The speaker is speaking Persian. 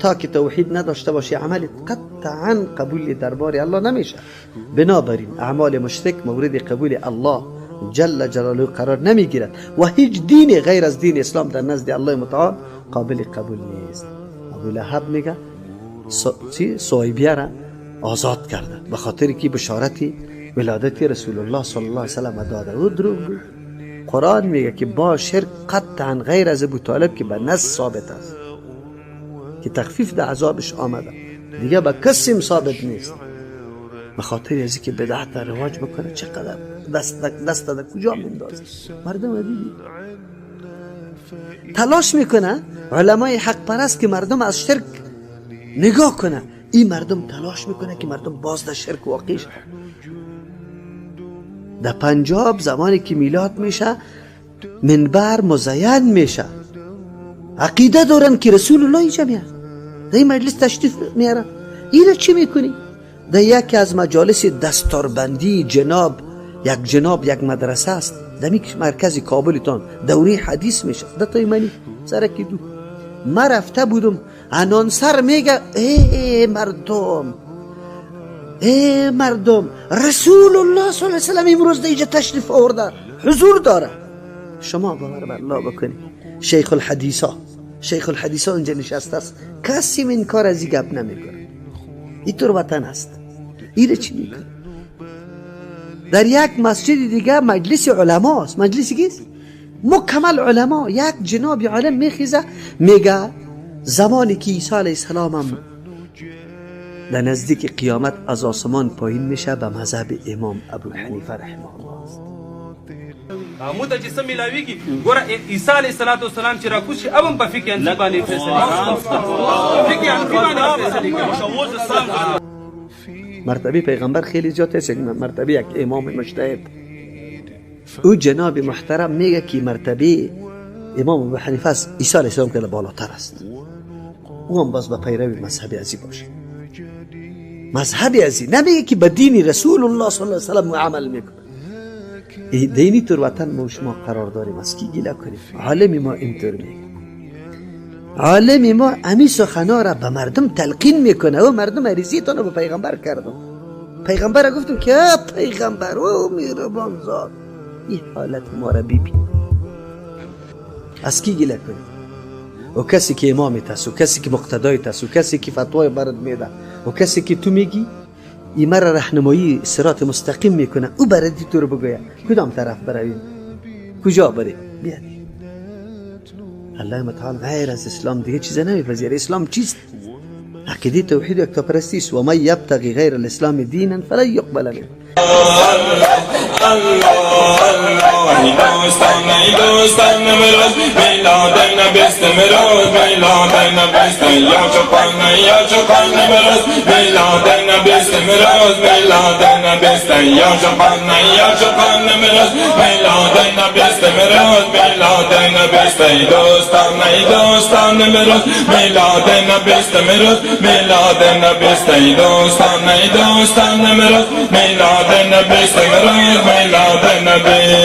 تا که توحید نداشته باشی عمل قطعا قبول دربار الله نمیشه. بنابراین اعمال مشرک مورد قبول الله جل جلاله قرار نمیگیرد و هیچ دین غیر از دین اسلام در نزد الله متعال قابل قبول نیست. ابو لهب میگه صهیبیه را آزاد کرده به خاطر که بشارت ولادت رسول الله صلی الله علیه و سلم داده. او دروغ بود. قرآن میگه که با شرک قطعا غیر از ابو طالب که به نص ثابت است که تخفیف در عذابش آمده، دیگه به کسی ثابت نیست. به خاطر از اینکه بدعت رواج بکنه چقدر دست در کجا میندازه مردم. دیدی تلاش میکنه علمای حق پرست که مردم از شرک نگاه کنه. این مردم تلاش میکنه که مردم باز در شرک واقع شد. در پنجاب زمانی که میلاد میشه منبر مزین میشه، عقیده دارن که رسول الله اینجا میاد در این مجلس تشریف میاره. اینو چی میکنی؟ در یکی از مجالس دستاربندی جناب یک جناب یک مدرسه است در مرکز کابلتان، دوره حدیث میشه ده تای منی سرکی دو ما رفته بودم. انانسر میگه ای مردم، ای مردم، رسول الله صلی الله علیه و سلم امروز در اینجا تشریف آورده، حضور داره. شما باور بر الله بکنید شیخ الحدیثا، شیخ الحدیثا اونجا نشسته است، کسی من کار از این گپ نمیکنه. اینطور وطن است. ایره چی میکنه؟ در یک مسجد دیگه مجلس علما است. مجلس کیست؟ مکمل علما. یک جناب عالم میخیزه میگه زمانی که عیسی علیه السلام هم در نزدیک قیامت از آسمان پایین میشه به مذهب امام ابو حنیفه رحمه الله است. مو ته چې څه میلاویږي ګوره عیسی علیه السلام چې راکوز شي هم په فقه حنفي باندې فیصله فقه حنفي باندې فیصله کوي. مرتبه پیغمبر خیلی زیاد است، مرتبه یک امام مجتهد. او جناب محترم میگه که مرتبه امام ابو حنیفه است، عیسی علیه السلام که بالاتر است. او هم باز به پیروی مذهب ازی باشه، مذهب ازی نمیگه که به دین رسول الله صلی الله علیه و سلم عمل میکنه. دینی طور وطن ما شما قرار داریم از کی گله کنیم؟ عالم ما اینطور میگه. عالم ما امی سخنا را به مردم تلقین میکنه و مردم عریضیتان به پیغمبر کردم. پیغمبر گفتم که پیغمبر او مهربان ذات این حالت ما را ببین. از کی گله کنیم؟ و کسی که امامت است، و کسی که مقتدایت است، و کسی که فتوای برات میده، و کسی که تو میگی ای مرا راهنمایی صراط مستقیم میکنه، او برای تو رو بگوید کدام طرف برویم، کجا بریم. بیاد الله متعال غیر از اسلام دیگه چیز نمیپذیره. اسلام چیست؟ عقیده توحید و یکتاپرستی است. و من یبتغی غیر الاسلام دینا فلن یقبل منه. الله الله ای دوستان، ای دوستان امروز میلاد نبیست، امروز میلاد نبیست، یا چوپان، یا چوپان امروز میلاد نبیست، امروز میلاد نبیست، یا چوپان، یا چوپان امروز میلاد نبیست، امروز میلاد نبیست، ای دوستان، ای دوستان امروز میلاد نبیست، امروز میلاد نبیست، ای دوستان، ای دوستان امروز میلاد نبیست، امروز میلاد نبیست.